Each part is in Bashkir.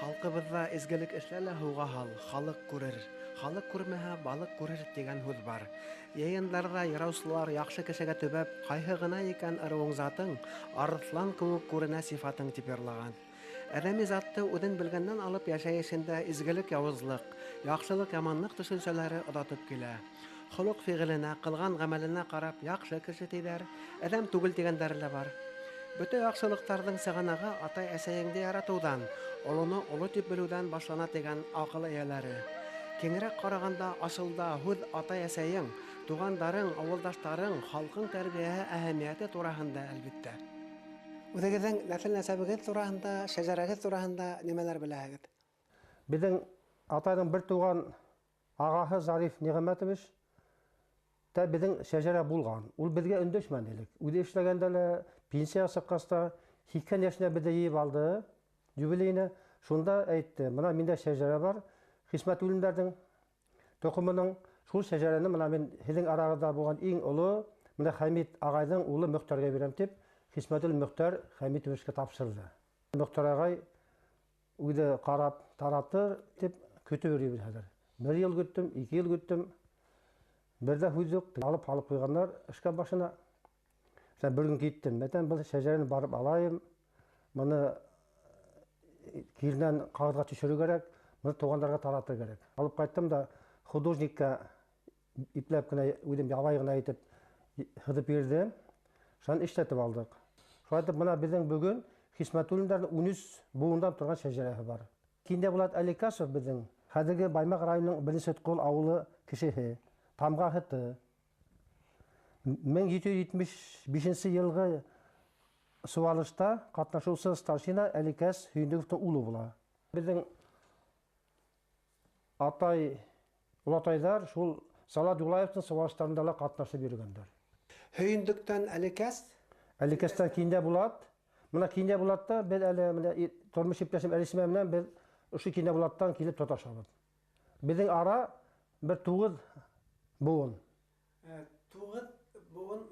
Халҡыбыҙҙа изгелек эшлә лә һыуға һал, халыҡ күрер. Халыҡ күрмәһә, балыҡ күрер тигән һүҙ бар. Йыйындарҙа йыраусылар яҡшы кешегә төбәп, ҡайһы ғына икән ырыуың затың, арыҫлан кеүек күренә сифатың тип йырлаған. Әҙәми затты үҙен белгәндән алып йәшәйешендә изгелек яуызлыҡ, яҡшылыҡ яманлыҡ төшөнсәләре оҙатып килә. Холоҡ фиғеленә, ҡылған ғәмәленә ҡарап яҡшы кеше тиҙәр, әҙәм түгел тигәндәре лә бар. Бөтә яҡшылыҡтарҙың сығанағы атай-әсәйеңде яратыуҙан, олоно оло тип белеүҙән башлана тигән аҡыл эйәләре. Киңерәк ҡарағанда, асылда һүҙ атай-әсәйең, туғандарың, ауылдаштарың, халҡың тәрбиәһе әһәмиәте тураһында, әлбиттә. Үҙегеҙҙең нәҫел-нәсәбегеҙ тураһында, шәжәрәгеҙ тураһында нимәләр беләһегеҙ? Беҙҙең атайҙың бер туған ағаһы Зариф Ниғәмәтович та беҙҙең шәжәрә булған. Ул беҙгә өндәшмәне элек. Үҙе эшләгәндә лә, пенсияға сыҡҡас та, 80 йәшенә беҙҙе йыйып алды юбилейына. Шунда әйтте, бына миндә шәжәрә бар, Хисмәтуллиндәрҙең тоҡомоноң, шул шәжәрәне бына мин һеҙҙең арағыҙҙа булған иң оло, бына Хәмит ағайҙың улы Мөхтәргә бирәм тип, Хисмәтуллин Мөхтәр Хәмитовичка тапшырҙы. Мөхтәр ағай үҙе ҡарап таратыр тип көтөп йөрөйбөҙ хәҙер. Бер йыл көттөм, 2 йыл көттөм. Бер ҙә һүҙ юҡ, алып һалып ҡуйғандар шкаф башына. Һәм бер көн киттем. Мәтән был шәжәрәне барып алайым. Быны киренән ҡағыҙға төшөрөү кәрәк, быны туғандарға таратыр кәрәк. Алып ҡайттым да художникка ипләп кенә үҙем ябай ғына итеп һыҙып бирҙем. Шунан эшләтеп алдыҡ. Шулай итеп, бына беҙҙең бөгөн Хисмәтуллиндарҙың 13 быуындан торған шәжәрәһе бар. Киндәбулат Әликасов беҙҙең хәҙерге Баймаҡ районының Беренсе Ҡол ауылы кешеһе, тамға һыты. 1775 йылғы сыуалышта ҡатнашыусы старшина Әликәс Һөйөндөковтың улы була. Беҙҙең атай, олатайҙар шул Салат Юлаевтың сыуалыштарында ла ҡатнашып йөрөгәндәр. Һөйөндөктән Әликәс? Әликәстән Киндәбулат. Бына Киндәбулатта беҙ әле менә тормош иптәшем Әлисмә менән беҙ ошо Киндәбулаттан килеп тоташабыҙ. Беҙҙең ара бер 9 быуын. 9 быуын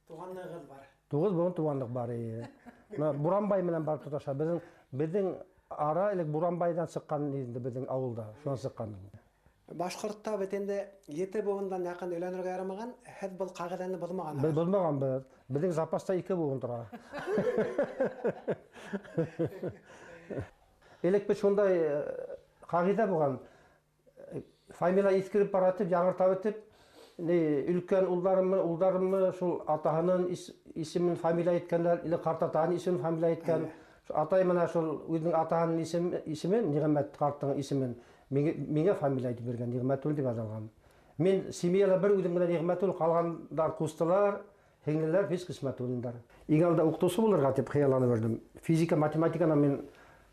туғанлығыҙ бар. 9 быуын туғанлыҡ бар, эйе. Бына Буранбай менән барып тоташа. Беҙҙең ара элек Буранбайҙан сыҡҡан инде беҙҙең ауылда, шунан сыҡҡан. Башҡортта бит инде 7 быуындан яҡын өйләнергә ярамаған, һеҙ был ҡағиҙәне боҙмағанһығыҙ. Беҙ боҙмағанбыҙ. Беҙҙең запаста 2 быуын тора. Элек бит шундай ҡағиҙә булған. Фамилия иҫкереп бара тип, яңырта бит тип, ни өлкән улдарымы шул атаһының исемен фамилия иткәндәр, или ҡартатаһының исемен фамилия иткән. Атай менә шул үҙенең атаһының исемен, Ниғәмәт ҡарттың исемен миңә фамилия итеп биргән, Ниғмәтуллин тип аталған. Мин семьяла бер үҙем генә Ниғмәтуллин, ҡалғандар ҡустылар, һеңлеләр бес Хисмәтуллиндар. Иң алда уҡытыусы булырға тип хыялланып йөрөдөм. Физика, математиканы мин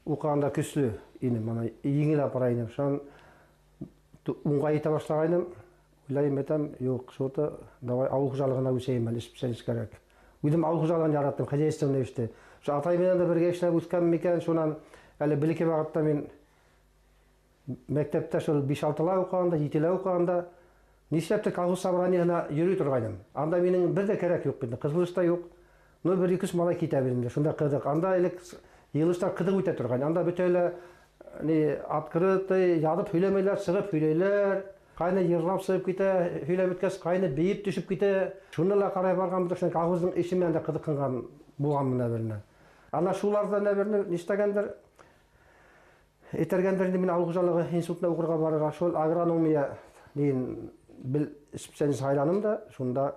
уҡығанда көслө инем, мына еңел апара инем. Шунан уңға итә башлағайным. Уйлайым, әйтәм, юҡ, шуты, давай ауыл хужалығына күсәйем әле, специалист кәрәк. Үҙем ауыл хужалығын яраттым, хозяйственный эште. Шу атай менән дә бергә эшләп үҫкән микән, шунан әле бер-ике ваҡытта мин мәктәптә шул биш-алтыла уҡығанда, етелә уҡығанда нишләптер колхоз собраниеһына йөрөй торғайным. Анда минең бер ҙә кәрәк юҡ бит, ҡыҙылыш та юҡ. Ну, бер-ике өс малай китә бит инде, шунда ҡыҙыҡ. Анда элек йыйылыштар ҡыҙыҡ үтә торған. Анда бөтә лә, ни, открытый, яҙып һөйләмәйләр, сығып һөйләйләр. Ҡайны йырлап сығып китә, һөйләп бөткәс, ҡайны бейеп төшөп китә. Шуны ла ҡарай барған бит, шунда колхоздың эше менән дә ҡыҙыҡһынған булғанмын әҙеренә. Ана шуларҙан әҙеренә нишләгәндер, этәргәндер инде мин ауыл хужалығы институтына уҡырға барырға, шул агрономия дигән бер специалист һайланым да, шунда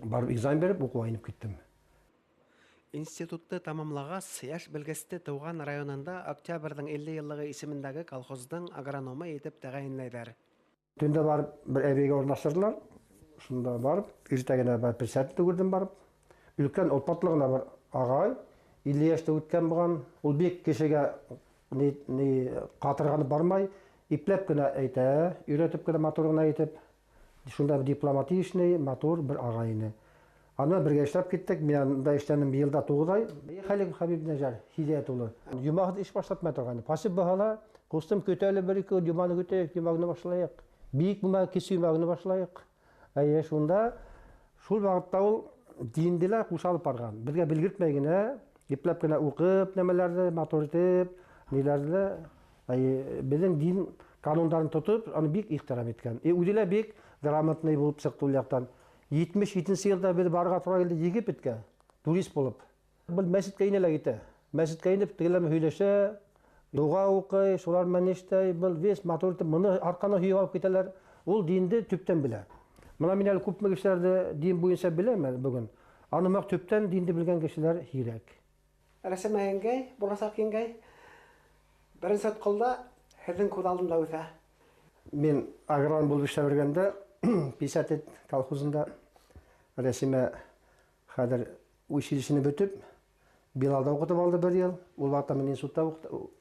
барып экзамен биреп уҡыуға инеп киттем. Институтты тамамлағас, йәш белгесте тыуған районында Октябрҙың 50 йыллығы исемендәге колхоздың агрономы итеп тәғәйенләйҙәр. Төндә барып бер әбейгә урынлаштырҙылар. Шунда барып, иртәгенә барып председателде күрҙем барып. Өлкән олпатлығына бер ағай, 50 йәштә үткән булған. Ул бик кешегә ни ҡатырғанып бармай, ипләп кенә әйтә, өйрәтеп кенә матур ғына итеп. Шунда бер дипломатичный, матур бер ағай ине. Аны бергә эшләп киттек. Мин анда эшләнем йылда 9 ай. Хәлик Хәбиб Нәжәр Һиҙәт улы. Йомаһыҙ эш башлатмай торғайны. Пасип баһала, ҡустым көтә әле бер-ике көн, йоманы көтәйек, йомағыны башлайыҡ. Бейек булма кесе йомағыны башлайыҡ. Әйе, шунда шул ваҡытта ул динде лә ҡушалып барған. Беҙгә белгертмәй генә, ипләп кенә уҡып нәмәләрҙе матур итеп, Ниләрҙе лә, беҙҙең дин канундарын тотоп, аны бик ихтирам иткән. Үҙе лә бик грамотный булып сыҡты ул яҡтан. 77 йылда беҙ барырға тура килде Египеткә, турист булып. Был мәсеткә инә лә китә. Мәсеткә инеп, тегеләр менән һөйләшә, доға уҡый, шулар менән эшләй, был вес матур итеп, моны арҡаны һөйөп алып китәләр. Ул динде төптән белә. Мына мин әле күпме кешеләрҙе дин буйынса беләм әле бөгөн. Аны маҡ төптән динде белгән кешеләр һирәк. Рәсимә еңгәй, буласаҡ еңгәй, беренсе ҡолда һеҙҙең күҙ алдында үҫә. Мин агроном булып эшләп йөрөгәндә, Писатель колхозында Рәсимә хәҙер училищены бөтөп, Билалда уҡытып алды бер йыл. Ул ваҡытта мин институтта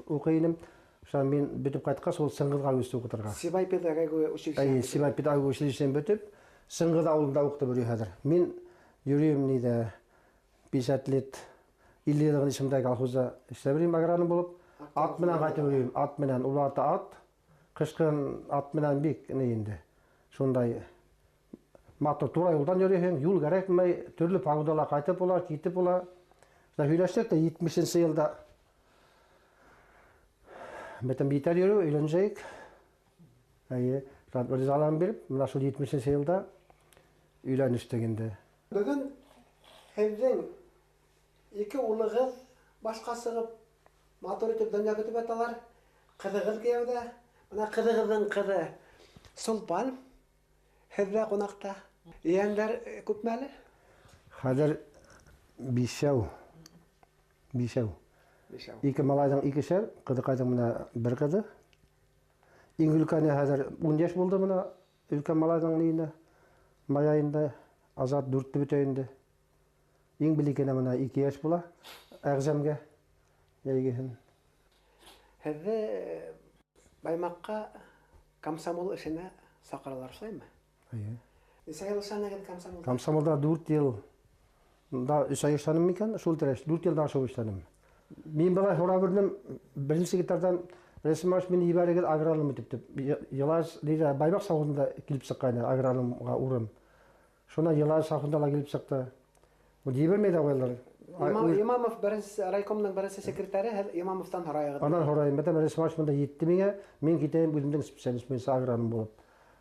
уҡый инем. Шунан мин бөтөп ҡайтҡас, ул Сыңғыҙға күсте уҡытырға. Сибай педагогия училищеһы. Эйе, Сибай педагогия училищеһын бөтөп, Сыңғыҙ ауылында уҡытып йөрөй хәҙер. Мин йөрөйөм ниҙә, 50 лет, 50 йыллыҡ исемдәге колхозда эшләп йөрөйөм агроном булып. Ат менән ҡайтып йөрөйөм, ат менән, ул ваҡытта ат, ҡышҡын ат менән бик ни инде. Шундай матур тура юлдан йөрөйһөң, юл кәрәкмәй, төрлө погодала ҡайтып була, китеп була. Шунда һөйләштек тә 70 йылда бөтөн битәр йөрөү, өйләнешәйек. Эйе, шунда ризалығын биреп, мына шул 70 йылда өйләнештек инде. Бөгөн һеҙҙең ике улығыҙ башҡа сығып, матур итеп донъя көтөп яталар. Ҡыҙығыҙ кейәүҙә. Бына ҡыҙығыҙҙың ҡыҙы Солпан һеҙҙә ҡунаҡта. Ейәндәр күпме әле? Хәҙер бишәү. Бишәү. Бишәү. Ике малайҙың икешәр, ҡыҙыҡайҙың мына бер ҡыҙы. Иң өлкәне хәҙер 10 йәш булды мына, өлкән малайҙың ниенә, май айында, Азат дүртте бөтә инде. Иң бәләкәйенә мына 2 йәш була, Әғзәмгә йәйгеһен. Һеҙҙе Баймаҡҡа комсомол эшенә саҡыралар, шулаймы? Эйе. Нисә йыл эшләнегеҙ комсомолда? Комсомолда 4 йыл да 3 ай эшләнем микән? Шул тирә, 4 йылдан ашыу эшләнем. Мин былай һорап йөрөнөм, беренсе секретарҙан Рәсим Аш мине ебәрегеҙ агроном итеп тип. Йылаз ниҙә, Баймаҡ совхозында килеп сыҡҡайны агрономға урын. Шунан Йылаз совхозында ла килеп сыҡты. Ул ебәрмәй ҙә ҡуялар. Имамов беренсе, райкомның беренсе секретаре, һеҙ Имамовтан һорайығыҙ. Анан һорайым. Бәтәм Рәсим Аш бында етте миңә, мин китәйем үҙемдең специалист буйынса агроном булып.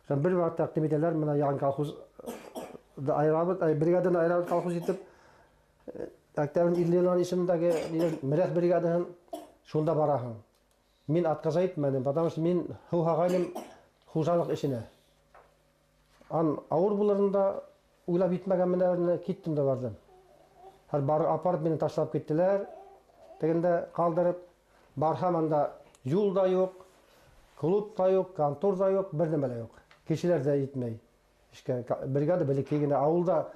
Шунан бер ваҡыт тәҡдим итәләр, мына яңы колхоз да айырабыҙ, ай, бригаданы айырабыҙ колхоз итеп. Октябрь илле исемендәге Мөрәҫ бригадаһын шунда бараһың. Мин отказать итмәнем, потому что мин һыуһағайным хужалыҡ эшенә. Ан ауыр булырын да уйлап етмәгән менән киттем дә барҙым. Һәр бар апарып мине ташлап киттеләр. Тегендә ҡалдырып барһам анда юл да юҡ, клуб та юҡ, контор да юҡ, бер нәмә лә юҡ. Кешеләр ҙә етмәй. Эшкә бригада бәләкәй генә, ауылда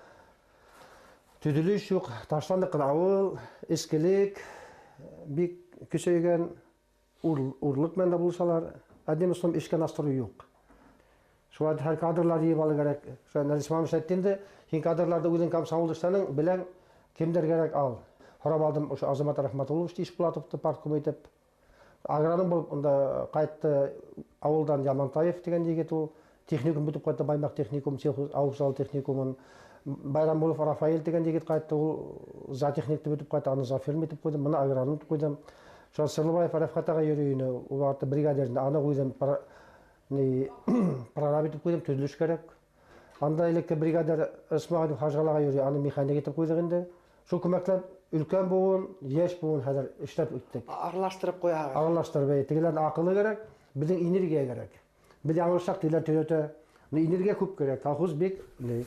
төҙөлөш юҡ, ташландыҡ ҡына ауыл, эскелек бик көсәйгән, урлыҡ менән дә булышалар. Одним словом, эшкә настрой юҡ. Шулай һәр кадрлар йыйып алыу кәрәк. Шулай Нәзир Исмәғилович әйтте инде, һин кадрларҙы үҙең комсомол эшләнең, беләң кемдәр кәрәк ал. Һорап алдым ошо Азамат Рәхмәтуллович Ишбулатовты партком итеп. Агроном булып унда ҡайтты ауылдан Ямантаев тигән егет, ул техникум бөтөп ҡайтты, Баймаҡ техникум, сельхоз ауыл хужалығы техникумын. Байрамулов Рафаэль тигән егет ҡайтты, ул зоотехникты бөтөп ҡайтты, аны зооферма итеп ҡуйҙым, быны агроном итеп ҡуйҙым. Шунан Сырлыбаев Рәфҡәт ағай йөрөй ине, ул ваҡытта бригадирында, аны ҡуйҙым, прораб итеп ҡуйҙым, төҙөлөш кәрәк. Анда элекке бригадир Исмәғилов Хажғал ағай йөрөй, аны механик итеп ҡуйҙыҡ инде. Шул күмәкләп өлкән быуын, йәш быуын хәҙер эшләп үттек. Аралаштырып ҡуяһығыҙ. Аралаштырып, әйе. Тегеләрҙең аҡылы кәрәк, беҙҙең энергия кәрәк. Беҙ яңылышһаҡ, тегеләр төҙәтә. Энергия күп кәрәк. Колхоз бик, ни,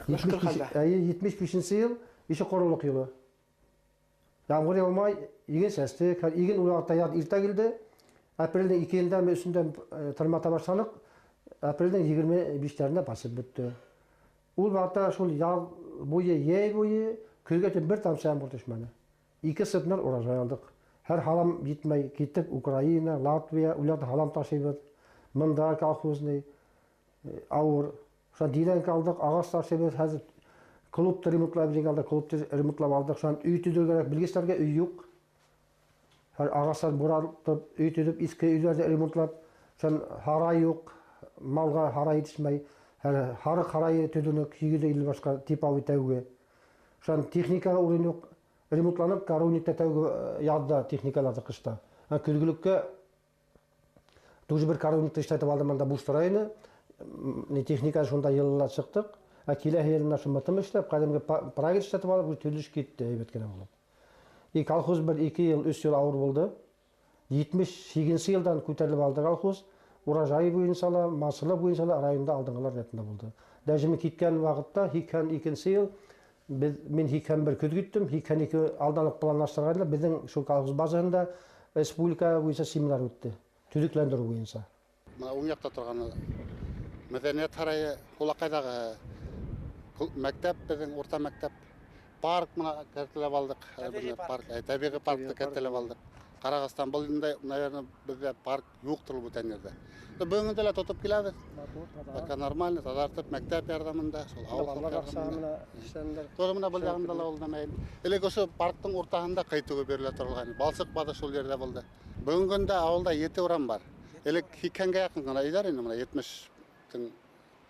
Мөшкөл хәлдә. әйе, етмеш бишенсе йыл ише ҡоролоҡ йылы. Ямғыр яумай, иген сәстек, һәр иген ул ваҡытта яҙ иртә килде. Апрелдең икеһендә ме, өсөндә тырмата башланыҡ. Апрелдең егерме биштәрендә басып бөттө. Ул ваҡытта шул яҙ буйы, йәй буйы көҙгә тиклем бер тамсы ямғыр төшмәне. Ике центнер урожай алдыҡ. Һәр һалам етмәй киттек Украина, Латвия, ул яҡта һалам ташыйбыҙ. Мында колхозный, ауыр. Шунан диләнке алдыҡ, ағас ташыйбыҙ. Хәҙер клубты ремонтлап биргән алдыҡ, клубты ремонтлап алдыҡ. Шунан өй төҙөргә кәрәк, белгестәргә өй юҡ. Һәр ағастан буралтып, өй төҙөп, иҫке өйҙәрҙе ремонтлап, шунан һарай юҡ, малға һарай етешмәй. Һәр һарыҡ һарайы төҙөнөк, һигеҙ йөҙ илле башҡа типовой тәүге. Шунан техникаға урын юҡ, ремонтланып, коровникта тәүге яҙҙа техникаларҙы ҡышта. Көҙгөлөккә тоже бер коровникты эшләтеп алдым, анда буш тора ине. Не техника шунда йылла сыҡтыҡ. Ә киләһе йылына шул мытым эшләп, ҡәҙимге проект эшләтеп алып, төҙөлөш китте, һәйбәт кенә булып. И колхоз бер 2 йыл, 3 йыл ауыр булды. 78 йылдан күтәрелеп алды колхоз. Урожай буйынса ла, масылы буйынса ла районда алдынғылар рәтендә булды. Даже мин киткән ваҡытта 82 йыл мин 81 көҙ киттем, 82 алдан уҡ планлаштырғайнылар. Беҙҙең шул колхоз базаһында республика буйынса семинар үтте. Төҙөкләндереү буйынса. Мына уң яҡта торған мәҙәниәт һарайы, Һулаҡайҙағы мәктәп, беҙҙең урта мәктәп. Парк мына кәртеләп алдыҡ. Тәбиғи парк. Тәбиғи паркты кәртеләп алдыҡ. Ҡарағастан был инде, наверное, беҙҙә парк юҡтыр бүтән ерҙә. Бөгөн дә лә тотоп киләбеҙ. Пока нормально, таҙартып, мәктәп ярҙамында, шул ауыл Балалар халҡы баҡсаһы ярҙамында. менән эшләнеләр. Тоже мына был яғында ла ул нәмә. Элек ошо парктың уртаһында ҡайтыуы бирелә торған. Балсыҡ баҙы шул ерҙә булды. Бөгөнгө көндә ауылда 7 урам бар. Элек һикһәнгә яҡын ғына өйҙәр ине, мына 70-тең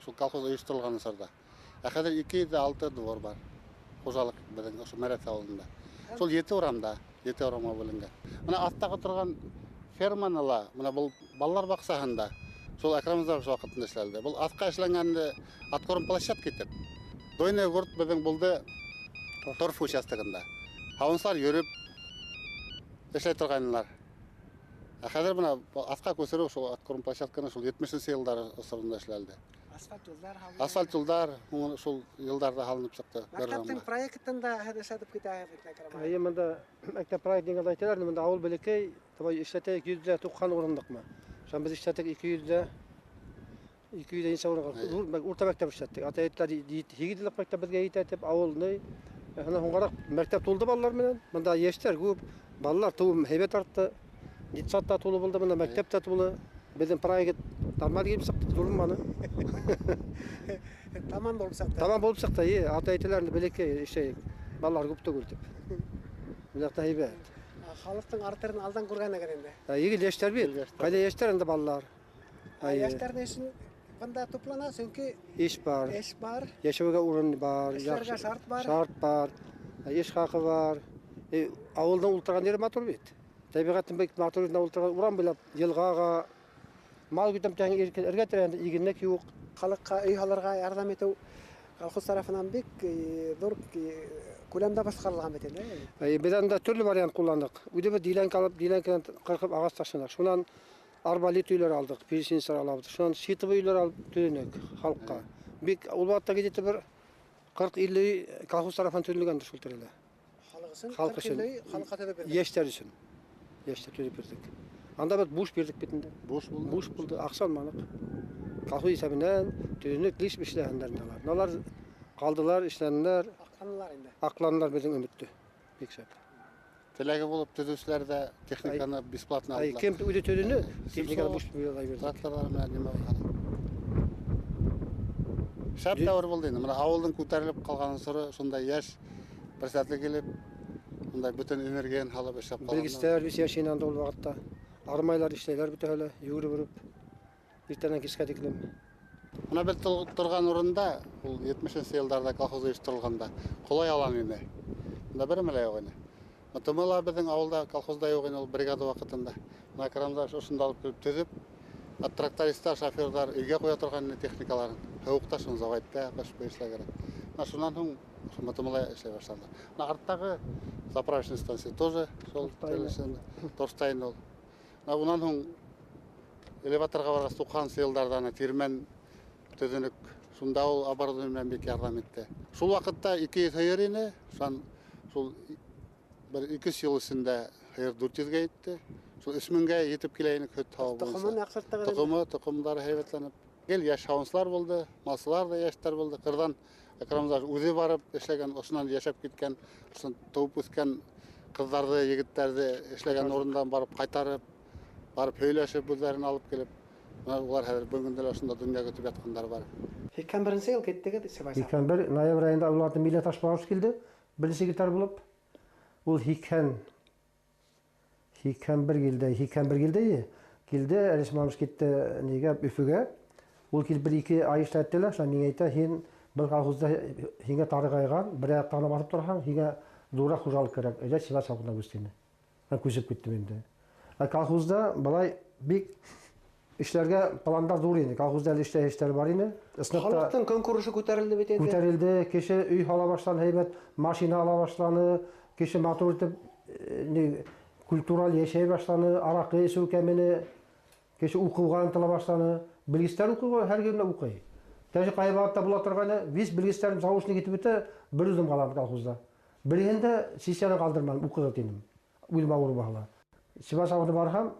шул колхоз ойошторолған осорҙа. Ә хәҙер 206 двор бар. Хужалыҡ беҙҙең ошо Мәрәҫ ауылында. Шул 7 урамда, 7 урамға бүленгән. Мына аҫтағы торған ферманы ла, мына был балалар баҡсаһында шул Әкрам Мирзаевич ваҡытында эшләнде. Был аҫҡа эшләнгәнде откорм площадка итеп. Дойный гурт беҙҙең булды торф участогында. Һауынсылар йөрөп эшләй торғайнылар. Ә хәҙер бына аҫҡа күсереү шул откорм площадканы шул 70-нсе йылдар осоронда эшләнде. Асфальт юлдар һалынды. Асфальт юлдар шул йылдарҙа һалынып сыҡты. Мәктәптең проектын да һеҙ эшләтеп китәһегеҙ бит, Әкрам ағай. Эйе, мында мәктәп проект тигән әйтәләр, мында ауыл бәләкәй, давай эшләтәйек 190 урынлыҡмы? Шунан беҙ эшләттек ике йөҙҙә нисә урынға. Эйе. Ҙур урта мәктәп эшләттек. Ата әйттеләр, һигеҙ йыллыҡ мәктәп беҙгә етә тип, ауыл ни. Шунан һуңғараҡ мәктәп тулды балалар менән. Мында йәштәр күп, балалар тыуым һәйбәт артты. Детсад та тулы булды, мында мәктәп тә тулы. Беҙҙең проект нормаль килеп сыҡты, тулманы. Тамам булып сыҡты. Тамам булып сыҡты, эйе. Ата әйтәләр инде, бәләкәй эшләйек. Балалар күп түгел тип. Был яҡта һәйбәт. Халыҡтың артырын алдан күргәнегеҙ инде. Егет йәштәр бит. Йәштәр. Ҡайҙа йәштәр инде балалар? Йәштәр ни өсөн бында туплана? Сөнки Эш бар. Эш бар. Йәшәүгә урын бар, Эшләргә яҡшы шарт бар. Шарт бар. Эш хаҡы бар. Ауылдың ултырған ере матур бит. Тәбиғәттең бик матур ерендә ултырған урам буйлап йылғаға мал көтәм тәң эргә тирәһендә игенлек юҡ. Халыҡҡа өй һалырға ярҙам итеү колхоз тарафынан бик ҙур күләмдә башҡарылған бит инде. Беҙ анда төрлө вариант ҡулландыҡ. Үҙебеҙ диләнкә алып, диләнкәнән ҡырҡып ағас ташланыҡ. Шунан арбалет өйләр алдыҡ, песенсар алабыҙ. Шунан щитовый өйләр алып төҙөнөк халыҡҡа. Бик ул ваҡытта где-то бер 40-50 өй колхоз тарафынан төҙөлгәндер шул тирәлә. Халыҡ өсөн, Халыҡ ҡырҡ өсөн. илле өй халыҡҡа төҙөп бирҙек. Йәштәр өсөн. Йәштәр төҙөп бирҙек. Анда беҙ буш бирҙек бит инде. Буш булды. Буш булды, аҡса алманыҡ. Колхоз иҫәбенән төҙөнөк, лиш эшләһендәр инде алар. Алар ҡалдылар, эшләнеләр. Аҡланылар инде. Аҡланылар беҙҙең өмөттө. Бик шәп. Теләге булып төҙөүселәр ҙә техниканы бесплатно алдылар. Кем үҙе төҙөнө, техниканы Семьсот буш бирҙек. Тракторҙар менән нимә булған. Шәп дәүер булды инде. Мына ауылдың күтәрелеп ҡалған осоро шундай йәш председатель килеп, ундай бөтөн энергияны һалып эшләп ҡалған. Белгестәр бит йәш инде ул ваҡытта. Армайлар эшләйләр бөтәһе лә, йүгереп йөрөп. Иртәнән кискә тиклем. Мына беҙ торған урында, ул 70-нсе йылдарҙа колхоз ойошторолғанда, ҡолай алан ине. Унда бер нәмә лә юҡ ине. Тымы ла беҙҙең ауылда колхозда юҡ ине ул бригада ваҡытында. Мына Крамзаш ошонда алып килеп төҙөп, трактористтар, шоферҙар өйгә ҡуя торған ине техникаларын. Һыуыҡта шуны заводта ҡыш буйы эшләй кәрәк. Мына шунан һуң мотомыла эшләй башланы. Мына арттағы заправочный станция тоже шул Торстайны. Торстайны ул. Мына унан һуң элеваторға барғас туҡһансы йылдарҙа ана тирмән төҙөнөк. Шунда ул оборудование менән бик ярҙам итте. Шул ваҡытта 200 һыйыр ине, шунан шул бер ике йыл эсендә һыйыр дүрт йөҙгә етте. Шул өс меңгә етеп килә инек һөт һауы буйынса. Тоҡомон яҡшырттығыҙ инде. Тоҡомо, тоҡомдары һәйбәтләнеп. Гел йәш һауынсылар булды, малсылар да йәштәр булды. Ҡырҙан Әкрәмзаш үҙе барып эшләгән, ошонан йәшәп киткән, ошонан тыуып үҫкән ҡыҙҙарҙы, егеттәрҙе эшләгән урындан барып ҡайтарып, барып һөйләшеп үҙҙәрен алып килеп, мына улар хәҙер бөгөн дә ошонда донъя көтөп ятҡандар бар. Һикһән беренсе йыл киттегеҙ, Сибайса. Һикһән бер ноябрь айында уларҙы милләт ашмағыш килде, беренсе секретарь булып. Ул һикһән бер килде, һикһән бер килде, килде, Әлис Мамыш китте нигә, Өфөгә. Ул килеп бер ике ай эшләтте лә, шунан миңә әйтә, һин был колхозда һиңә тарығайған, бер аяҡта ғына баҫып торһаң, һиңә ҙурыраҡ хужалыҡ кәрәк. Әйҙә, Сибай совхозына күс тине. Мин күсеп киттем инде. Ә колхозда былай бик эшләргә пландар ҙур ине. Колхозда әле эштә эштәр бар ине. Халыҡтың көнкүреше күтәрелде бит инде. Күтәрелде, кеше өй һала башланы, һәйбәт машина ала башланы, кеше матур итеп культурал йәшәй башланы, араҡы эсеү кәмене, кеше уҡыуға ынтыла башланы. Белгестәр уҡыуға һәр кем уҡый. Даже ҡайһы ваҡытта була торғайны, вис белгестәрем заочный китеп бөтә, бер үҙем ҡалам колхозда. Береһендә сессияны ҡалдырманым, уҡыға тинем. Үҙем ауыр баһала. Сибай совхозына барһам,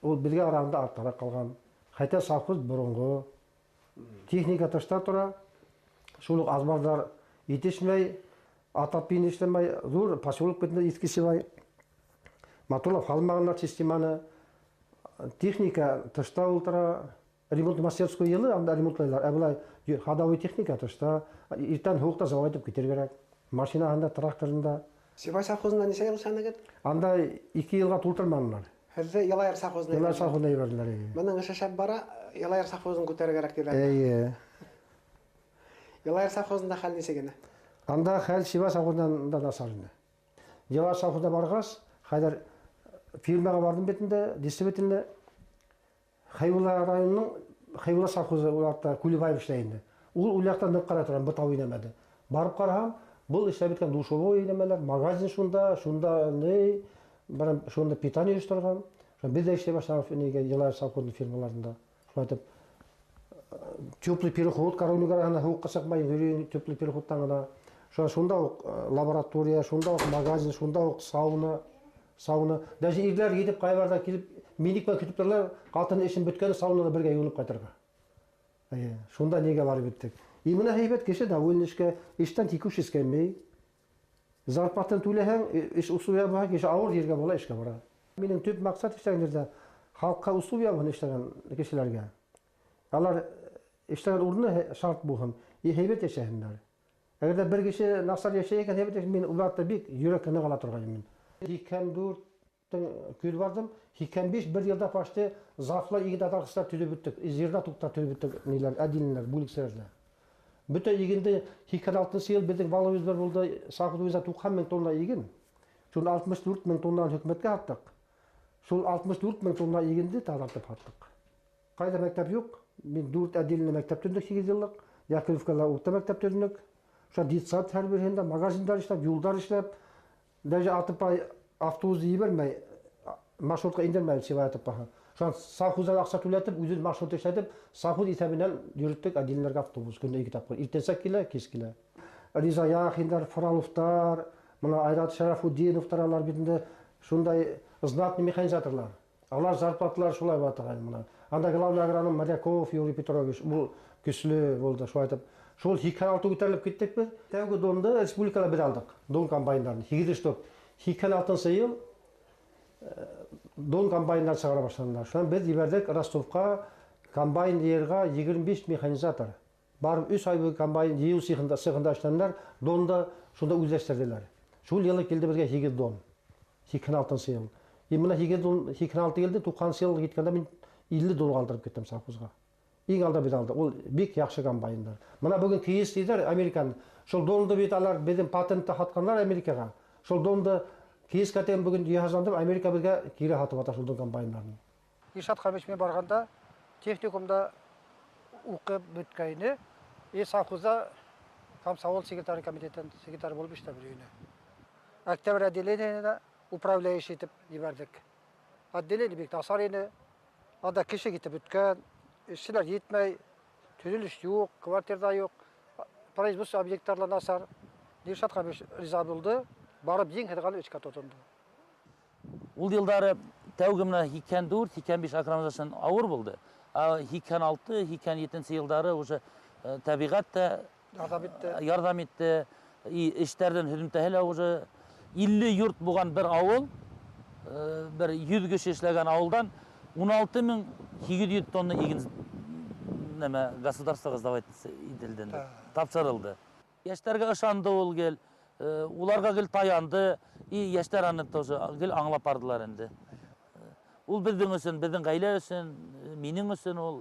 ул беҙгә ҡарағанда арттараҡ ҡалған. Хәтә совхоз боронғо. Техника тышта тора, шул уҡ азбарҙар етешмәй, атап ин эшләмәй, ҙур поселок бит инде Иҫке Сибай. Матурлап һалмағандар системаны. Техника тышта ултыра. Ремонт мастерской йылы, анда ремонтлайлар. Ә былай ходовой техника тышта. Иртән һыуыҡта завод итеп китер кәрәк. Машинаһында, тракторында. Сибай совхозында нисә йыл эшләнегеҙ? Анда 2 йылға тултырманылар. Һеҙҙе Йылайыр совхозына Йылайыр совхозына ебәрҙеләр, эйе. Бының эше шәп бара, Йылайыр совхозын күтәрергә кәрәк тиҙәр. Эйе. Йылайыр совхозында хәл нисек ине? Анда хәл Сибай совхозынан да насар ине. Йылайыр совхозына барғас, хәҙер фирмаға барҙым бит инде, действительно Хәйбулла районының Хәйбулла совхозы ул яҡта Кулибаев эшләй инде. Ул яҡта ныҡ ҡарай торған, бытау инәмәде. Барып ҡараһам, был эшләп бөткән душевой инәмәләр, магазин шунда, шунда ни, бер шунда питание ойошторған. Шунда беҙ ҙә эшләй башланыҡ нигә Йылайыр совхозының фирмаларында. Шулай итеп, теплый переход, коровник араһында һыуыҡҡа сыҡмай, йөрөй теплый переходтан ғына. Шунда уҡ лаборатория, шунда уҡ магазин, шунда уҡ сауна, сауна. Даже ирләр китеп ҡайбарҙа килеп, миник менән көтөп торалар, ҡатын эшен бөткән саунала бергә юынып ҡайтырға. Эйе, шунда нигә барып еттек. И бына һәйбәт кеше довольный эшкә, эштән тикүш эскәнмәй. Зарплатаны түләһәң, эш условия булһа, кеше ауыр ергә була, эшкә бара. Минең төп маҡсат эшләгән ерҙә халыҡҡа условия булһын эшләгән кешеләргә. Алар эшләгән урыны шарт булһын, и һәйбәт йәшәһендәр. Әгәр ҙә бер кеше насар йәшәй икән, һәйбәт йәшәй, мин уларҙы бик йөрәк ныҡ ала торғайным мин. Һикһән дүрттең көҙ барҙым, һикһән биш бер йылда почти зафлар иген татарҡыстар төҙөп бөттөк, зерна туҡтар төҙөп бөттөк, ниләр, отдельныйлар, бүлексәләрҙә. Бөтә игенде һикһән алтынсы йыл беҙҙең валовый бер булды, совхоз буйынса туҡһан мең тонна иген. Шул алтмыш дүрт мең тоннан хөкүмәткә һаттыҡ. Шул алтмыш дүрт мең тонна игенде таҙартып һаттыҡ. Ҡайҙа мәктәп юҡ, мин дүрт отдельный мәктәп төҙөнөк һигеҙ йыллыҡ, Яковлевкала урта мәктәп төҙөнөк. Шул детсад һәр береһендә магазиндар эшләп, юлдар эшләп, даже атыпай автобус ебәрмәй, маршрутҡа индермәй Сибай атыпаһы. Шунан совхоздан аҡса түләтеп, үҙен маршрут эшләтеп, совхоз иҫәбенән йөрөттөк отдельныйҙарға автобус көнөнә ике тапҡыр. Иртәнсәк килә, кис килә. Риза Яхиндар, Фроловтар, мына Айрат Шарафутдиновтар алар бит инде шундай знатный механизаторлар. Алар зарплаталар шулай була торған мына. Анда главный агроном Моряков Юрий Петрович, ул көслө булды, шулай итеп. Шул һикһән алты күтәрелеп киттек беҙ. Тәүге донды республикала беҙ алдыҡ. Дон комбайндарын һигеҙ штук. Һикһән алтынсы йыл дон комбайндар сығара башланылар. Шунан беҙ ебәрҙек Ростовҡа комбайн йыйырға егерме биш механизатор. Барып өс ай буйы комбайн йыйыу цехында эшләнеләр, донды шунда үҙләштерҙеләр. Шул йылы килде беҙгә һигеҙ дон. Һикһән алтынсы йыл. И мына һигеҙ дон, һикһән алты килде, туҡһансы йыл киткәндә мин илле дон ҡалдырып киттем совхозға. Иң алда беҙ алдыҡ. Ул бик яҡшы комбайндар. Мына бөгөн кейес тиҙәр, американ. Шул донды бит алар беҙҙең патентты һатҡандар Америкаға. Шул донды кейескә тием бөгөн йыһазландырып, Америка беҙгә кире һатып ата шул дон комбайндарын. Илшат Хамич менән барғанда техникумда уҡып бөткәйне, и совхозда комсомол секретарь комитетын секретарь булып эшләп йөрөйне. Октябрь отделениенә управляющий итеп ебәрҙек. Отделение бик насар ине. Анда кеше китеп бөткән, эшселәр етмәй, төҙөлөш юҡ, квартирҙа юҡ, производство объекттары насар. Илшат Хамич риза булды, барып ең һыҙғанып эшкә тотондо. Ул йылдары тәүге менә һикһән дүрт, һикһән биш агрономдар ауыр булды. Ә һикһән алты, һикһән етенсе йылдары уже тәбиғәт тә Ярҙам итте. Ярҙам итте. И эштәрҙең һөҙөмтәһе лә уже илле йорт булған бер ауыл, бер йөҙ кеше эшләгән ауылдан ун алты мең һигеҙ йөҙ тонна иген нәмә государствоға сдавать ителде инде. Тапшырылды. Йәштәргә ышанды ул гел, уларға гел таянды, и йәштәр аны тоже гел аңлап бардылар инде. Ул беҙҙең өсөн, беҙҙең ғаилә өсөн, минең өсөн ул,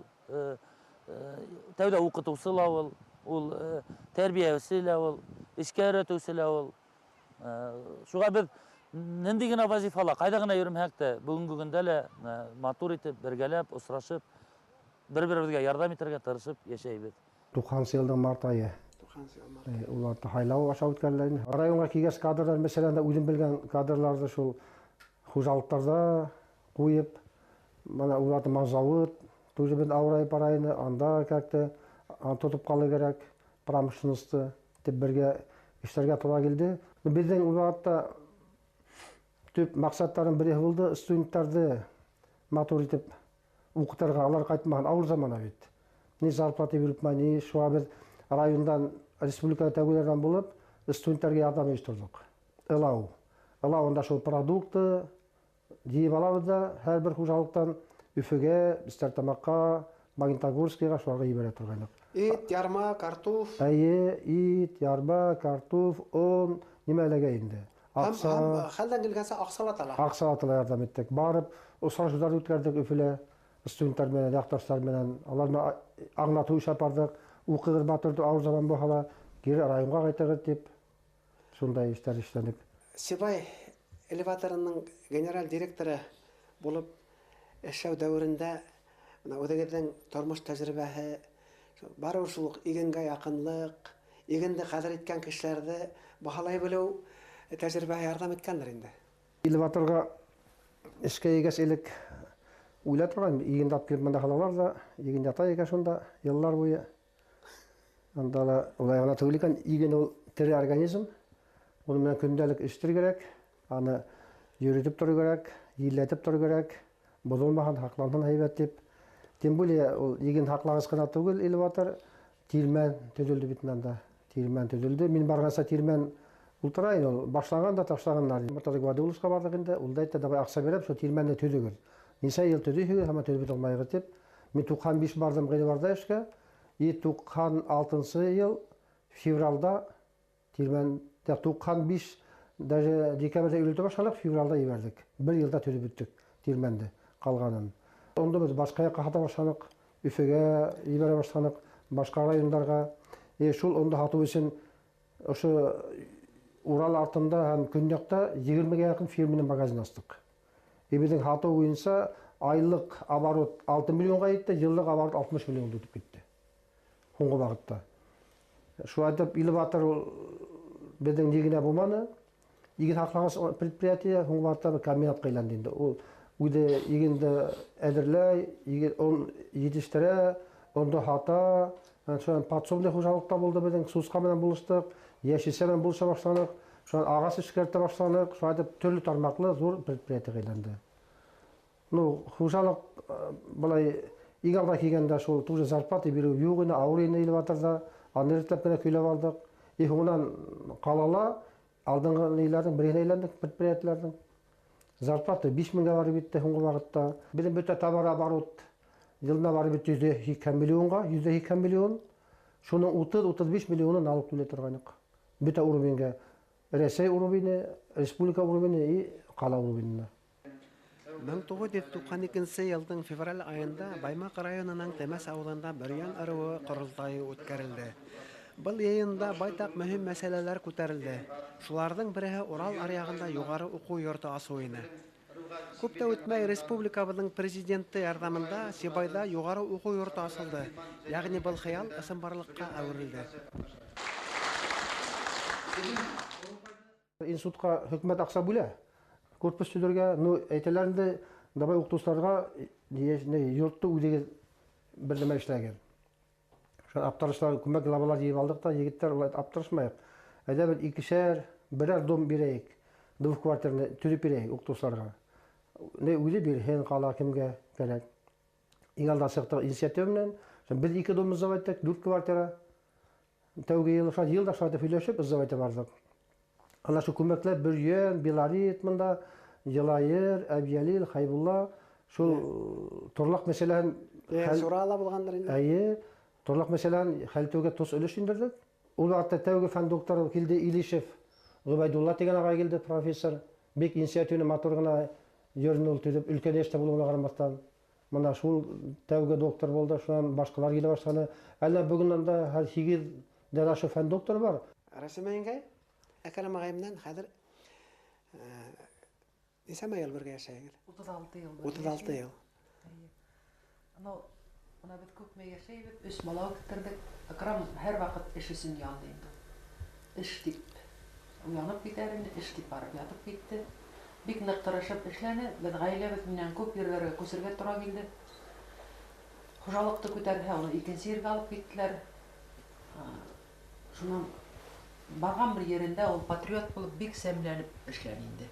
тәүҙә уҡытыусы ла ул, ул тәрбиәүсе лә ул, эшкә өйрәтеүсе лә ул. Шуға беҙ Ниндәй генә вазифала, ҡайҙа ғына йөрөмһәк тә, бөгөнгө көндә лә матур итеп, бергәләп, осрашып, бер-беребеҙгә ярҙам итергә тырышып йәшәйбеҙ. 90 йылдың март айы. Уларҙы һайлау аша үткәрелә. Районға килгәс кадрҙар мәсәлән дә үҙем белгән кадрҙарҙы шул хужалыҡтарҙа ҡуйып, мына уларҙы завод тоже беҙ ауырайып бара ине, анда кәрәкте, аны тотоп ҡалыу кәрәк, промышленносты тип бергә эшләргә тура килде. Беҙҙең ул ваҡытта төп маҡсаттарым береһе булды, студенттарҙы матур итеп уҡытырға, алар ҡайтмаған, ауыр замана бит. Ни зарплата биреп, ни шуға беҙ райондан, республикада тәүгеләрҙән булып, студенттәргә ярҙам ойошторҙоҡ. Ылау. Ылау унда шул продукты йыйып алабыҙ да, һәр бер хужалыҡтан Өфөгә, Стәрлетамаҡҡа, Магнитогорскийға шуларға ебәрә торғайныҡ. Ит, ярма, картуф. Әйе, ит, ярма, картуф, он, нимә эләгә инде. Аҡса. Хәлдән килгәнсә аҡсалата ла. Аҡсалата ла ярҙам иттек. Барып, осрашыуҙар үткәрҙек Өфөлә, студенттар менән, яҡташтар менән. Алар менән аңлатыу эше апарҙыҡ. Уҡығыҙ матур, ауыр заман булһа ла, кире районға ҡайтығыҙ тип, шундай эштәр эшләнек. Сибай элеваторының генераль директоры булып эшләү дәүерендә мына үҙегеҙҙең тормош тәжрибәһе, барыбер шул уҡ игенгә яҡынлыҡ, игенде ҡәҙер иткән кешеләрҙе баһалай белеү тәжрибәһе ярҙам иткәндер инде. Элеваторға эшкә егәс элек уйлай торған, игенде алып килеп бында һалалар ҙа, иген ята икән шунда йыллар буйы. Анда ла улай ғына түгел икән, иген ул тере организм, уның менән көндәлек эштер кәрәк, аны йөрөтөп торор кәрәк, елләтеп торор кәрәк, боҙолмаһын, һаҡланһын һәйбәт тип. Тем более ул иген һаҡлағыс ҡына түгел, элеватор тирмән төҙөлдө бит анда. Тирмән төҙөлдө. Мин барғанса тирмән ултыра ине ул, башлаған да ташлағандар. Муртаза Гвардиоловка барҙыҡ инде, ул да әйтте, давай аҡса бирәм, шул тирмәнде төҙөгөҙ. Нисә йыл төҙөйһөгөҙ, һаман төҙөп бөтә алмайһығыҙ тип. Мин 95 барҙым ғинварҙа эшкә, и 96 йыл февралда тирмән, 95 даже декабрҙә өйрәтә башланыҡ, февралда ебәрҙек. Бер йылда төҙөп бөттөк тирмәнде ҡалғанын. Унда беҙ башҡа яҡҡа һата башланыҡ, Өфөгә ебәрә башланыҡ, башҡа райондарға. Шул онды һатыу өсөн ошо Урал артында һәм көньяҡта 20-гә яҡын фирменың магазин астыҡ. Беҙҙең һатыу буйынса айлыҡ оборот 6 миллионға етте, йыллыҡ оборот 60 миллионға үтеп китте. Һуңғы ваҡытта. Шулай итеп, элеватор ул беҙҙең ни генә булманы. Иген һаҡлағыс предприятие һуңғы ваҡытта бер комбинатҡа әйләнде инде. Ул үҙе игенде әҙерләй, иген он етештерә, онды һата. Шунан подсобный хужалыҡта булды беҙҙең, сусҡа менән булыштыҡ, йәшелсә менән булыша башланыҡ, шунан ағас эшкәртә башланыҡ. Шулай итеп төрлө тармаҡлы ҙур предприятиеға әйләнде. Хужалыҡ былай иң алға килгәндә шул тоже зарплата биреү юҡ ине, ауыр ине элеваторҙа, аны рәтләп кенә көйләп алдыҡ. И һуңынан ҡалала алдынғы ниләрҙең береһенә әйләндек, предприятиеләрҙең. Зарплата 5 меңгә барып етте һуңғы ваҡытта. Беҙҙең бөтә товар оборот йылына барып етте 180 миллионға, 180 миллион. Шуның 30-35 миллионын налог түләй торғайныҡ. Бөтә уровеньгә, Рәсәй уровене, республика уровене и ҡала уровенына. 1992 йылдың февраль айында Баймаҡ районының Темәс ауылында Бөрйән ырыуы ҡоролтайы үткәрелде. Был йыйында байтаҡ мөһим мәсьәләләр күтәрелде. Шуларҙың береһе Урал аръяғында юғары уҡыу йорто асыу ине. Күп тә үтмәй республикабыҙҙың президенты ярҙамында Сибайҙа юғары уҡыу йорто асылды. Йәғни был хыял ысынбарлыҡҡа әүерелде. Институтҡа хөкүмәт аҡса бүлә. Корпус төҙөргә, әйтәләр инде, давай уҡытыусыларға йортто үҙегеҙ бер нәмә эшләгеҙ. Шул аптырышлар, күмәк главалар йыйып алдыҡ та, егеттәр улай аптырышмайыҡ. Әйҙә бер икешәр, берәр дом бирәйек, двухквартирный төҙөп бирәйек уҡытыусыларға. Не үҙе бирһен, ҡала кемгә кәрәк. Иң алда сыҡтыҡ инициатива менән. Беҙ ике дом сдавать иттек, 4 квартира. Тәүге йыл, шул йылда шулай итеп һөйләшеп, сдавать итеп барҙыҡ. Ана шул күмәкләп Бөрйән, Белорет мында, Йылайыр, Әбйәлил, Хәйбулла шул торлаҡ мәсьәләһен Сурала булғандыр инде. Әйе, торлаҡ мәсьәләһен хәл итеүгә тос өлөш индерҙек. Ул ваҡытта тәүге фән докторы килде Илишев Ғөбәйдулла тигән ағай килде, профессор. Бик инициативный, матур ғына йөрөнө ул төҙөп, өлкән йәштә булыуына ҡарамаҫтан. Мына шул тәүге доктор булды, шунан башҡалар килә башланы. Әллә бөгөн анда һәр 8 ашыу фән докторы бар. Рәсимә еңгәй, Әкрәм ағай менән хәҙер Нисәмә йыл бергә йәшәйһегеҙ? 36 йыл. 36 йыл. Ну, бына беҙ күпме йәшәйбеҙ, 3 бала үҫтерҙек. Акрам һәр ваҡыт эш өсөн янды инде. Эш тип уянып китәр ине, эш тип барып ятып китте. Бик ныҡ тырышып эшләне. Беҙ ғаиләбеҙ менән күп ерҙәргә күсергә тура килде. Хужалыҡты күтәрһә, уны икенсе ергә алып киттеләр. Шунан барған бер ерендә ул патриот булып бик сәмләнеп эшләне инде.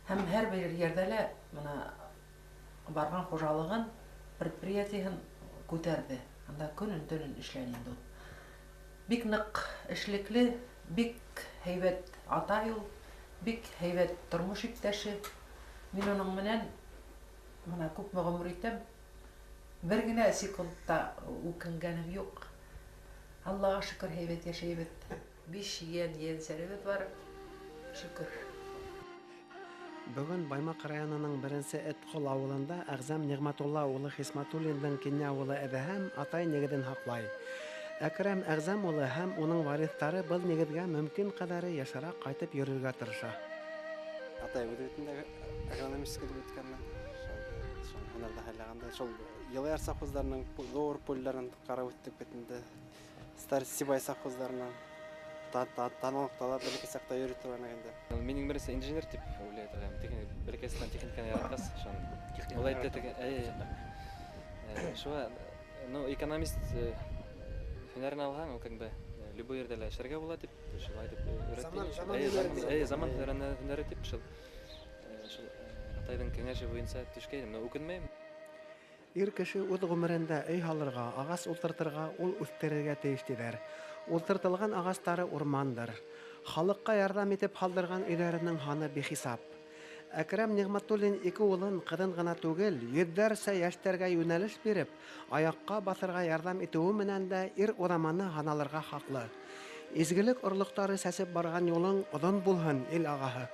Һәм һәр бер ерҙә лә бына барған хужалығын, предприятиеһын күтәрҙе. Анда көнөн-төнөн эшләне инде ул. Бик ныҡ эшлекле, бик һәйбәт атай ул, бик һәйбәт тормош иптәше. Мин уның менән бына күпме ғүмер итәм, бер генә секундта үкенгәнем юҡ. Аллаға шөкөр, һәйбәт йәшәйбеҙ. 5 ейән-ейәнсәребеҙ бар. Шөкөр. Бөгөн Баймаҡ районының беренсе Этҡол ауылында Әғзәм Ниғмәтулла улы Хисмәтуллиндың кинйә ауылы Әҙәһәм атай нигеҙен һаҡлай. Әкрәм Әғзәм улы һәм уның вариҫтары был нигеҙгә мөмкин ҡәҙәре йышыраҡ ҡайтып йөрөргә тырыша. Атай үҙе бит инде агрономический тип әйткәнмен. Шул һөнәрҙе һайлағанда шул Йылайыр совхоздарының ҙур полдарын ҡарап үттек бит инде. Старый Сибай совхоздарынан таналыҡта ла бәләкәй саҡта йөрөй торған инде. Минең беренсе инженер тип уйлай торғайным. Бәләкәй техниканы яратҡас, шунан улай итте теге, әй, шуға, ну, экономист һөнәрен алһаң, ул как бы любой ерҙә лә эшләргә була тип, шулай тип өйрәтте. Заман Әй, һөнәре тип. Әй, заман һөнәре тип, шул атайҙың кәңәше буйынса төшкәйнем, но үкенмәйем. Ир кеше үҙ ғүмерендә өй һалырға, ағас ултыртырға, ул үҫтерергә тейеш тиҙәр. Ултыртылған ағастары урмандыр. Халыҡҡа ярҙам итеп һалдырған өйҙәренең һаны бихисап. Әкрәм Ниғмәтуллин ике улын, ҡыҙын ғына түгел, йөҙҙәрсә йәштәргә йүнәлеш биреп, аяҡҡа баҫырға ярҙам итеүе менән дә ир уҙаманы һаналырға хаҡлы. Изгелек орлоҡтары сәсеп барған юлың оҙон булһын, ил ағаһы.